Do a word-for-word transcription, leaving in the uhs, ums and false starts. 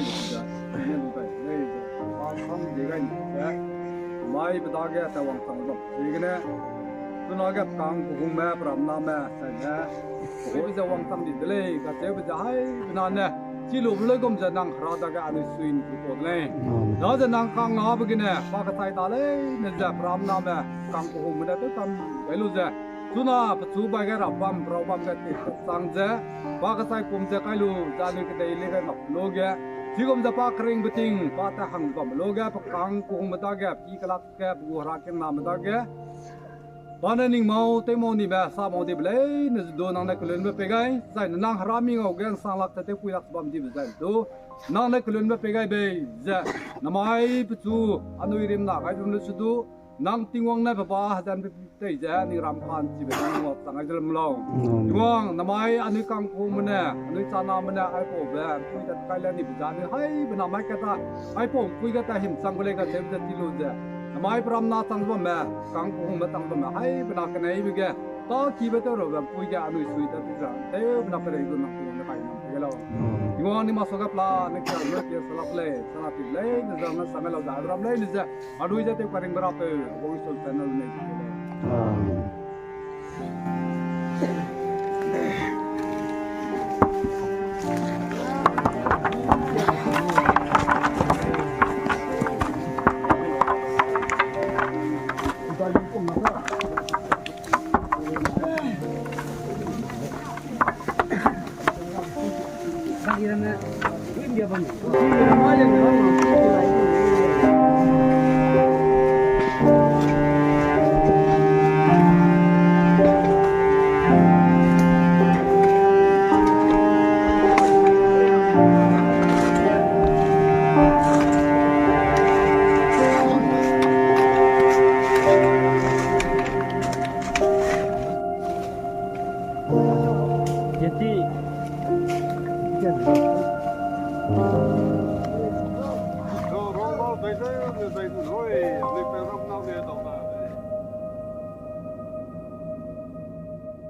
lei ze, ne lu dai lei ze, pa sam di gai ne ze, mai pe dage ta wangchang bam. Chigene, chunage kang kehungme, peramname, saine, kehungbe ze wangchang di de lei, kacheube ze hai benane, Chi lube luigum ze nang Hera dage anui sui ’nchu kau de lei. Daze nang kangngâbe gene, pa kechai ta leine ze, peramname, kang kehungme ne tew kam gai lu ze, chuna pechu bai gai ra bam, perau bam ge tei chang ze, pa kechai pum ze kai lu ze anui kedei le gai mak lu ge, chigum ze pa keringbe ting, pa te hang bam lu ge, pe kang kehungme dage, pi kelak ge, pe gu herakiangname dage, pa ne ning mau, tew mau nibe, sa mau dibe leine ze du nang ne kelunbe pei gai, zai ne nang Hera mi ngau ge ’nsang lak ze tewpui lak ze bam dibe zai du, nang ne kelunbe pei gai bei ze, namai pechu, anui rimna gai bam lu se du, nang Tingwang ne pe ba hezenbe tei ze, ning ram ka'nchibe ning ngau chang gai ze lam lau. Tingwang, namai anui kang kehungme ne, anui chaname ne, aipaube, ’mpui tat kai le nibe ze, anui haibe namai kata, aipau ’mpui kata himchangbe lei kacheube ze chi lu ze, namai peramna chang bamme, kang kehungme chang bamme, haibe na keneibe ge, ta kibe tew rabe ’mpui ge anui sui tat ti ze, tewbe na perei du nang Tingwang ne kai nang te ge lau. Tingwang ni masuage pela, ne kia ne kia salak lei, sana ti lei, ne zang ne sang lau da ram leine ze, anui ze tew karingbe rapeu, wang Isua channel nei ti lei.